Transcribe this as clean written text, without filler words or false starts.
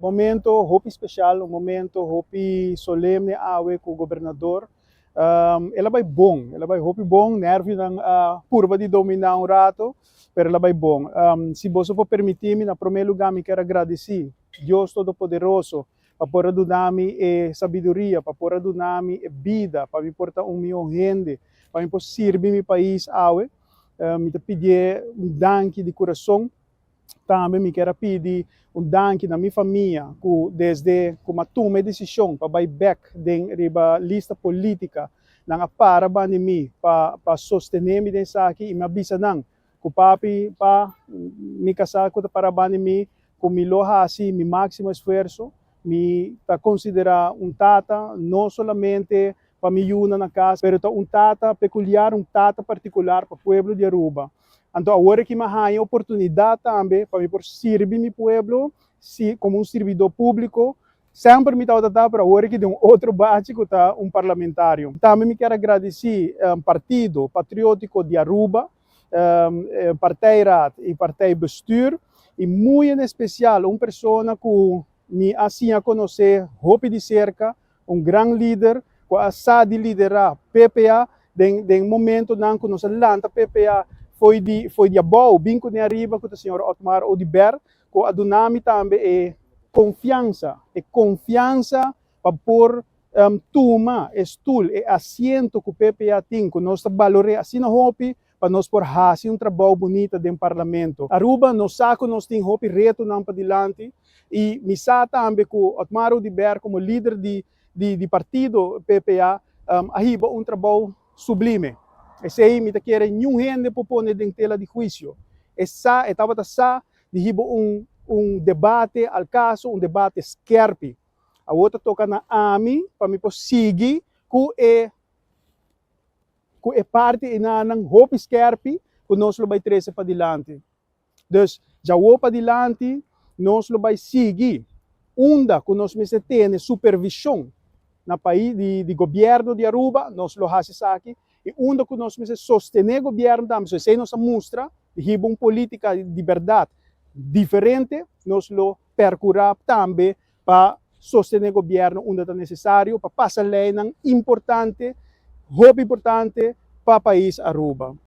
Momento hopi special, un momento hopi solemne awe cu gobernador. El a bay bon, el a bay hopi bon, nervionan purba di domina un rato, pero el a bay bon. Si bo por permiti mi, na prome lugar mi kier gradici Dios Todopoderoso pa por duna mi e sabiduria, pa por duna mi e bida, pa mi por ta un miho hende, pa mi por sirbi mi pais awe. Mi ta pidi un danki di curason. Tambe mi kier pidi un danki na mi famia, cu desde cu mi a tuma e decision pa bay back den riba lista politica, nan a para banda di mi pa sostene mi den esaki y mi a bisa nan, cu papi pa mi casa cu para banda di mi, cu mi lo hasi mi maximo esfuerso. Mi ta considera un tata no solamente pa mi yiunan na cas, pero ta un tata peculiar, un tata particular pa pueblo di Aruba. Anto, awor cu mi tin oportunidad tambe pa mi por sirbi mi pueblo si, como un sirbidor publico, semper mi tabata, pero awor cu di un otro base cu ta un parlamentario. Tambe mi kier gradici Partido Patriotico di Aruba, partijraad y partijbestuur, y muy en especial un persona cu mi a siña conoce hopi di cerca, un gran lider, cu a sa di lidera PPA, den momentonan cu nos a lanta PPA for di abou, bin cu ariba, cu señor Otmar Oduber, cu a duna mi tambe e confiansa pa por tuma stoel e asiento cu PPA tin, cu nos ta balora asina hopi, pa nos por haci un trabou bunita den parlamento. Aruba, nos sa cu nos tin hopi retonan padilanti y mi sa tambe cu Otmar Oduber como lider di partido PPA a hiba un trabou sublime. Esey mi ta kere ningun hende por pone den tela di huicio. E sa, e tabata sa di hiba un debate al caso, un debate skerpi. Awor ta toca na ami pa mi por sigui cu e parti nan hopi skerpi cu nos lo bay trece padilanti. Dus, di awor padilanti, nos lo bay sigui unda cu nos mester tene supervision na pais di gobierno di Aruba, nos lo haci esaki, y unda cu nos mester sostene gobierno tambe, so esey nos a mustra, di un politica di berdad diferente, nos lo percura tambe pa sostene gobierno unda ta necesario, pa pasa ley importante, hopi importante pa pais Aruba.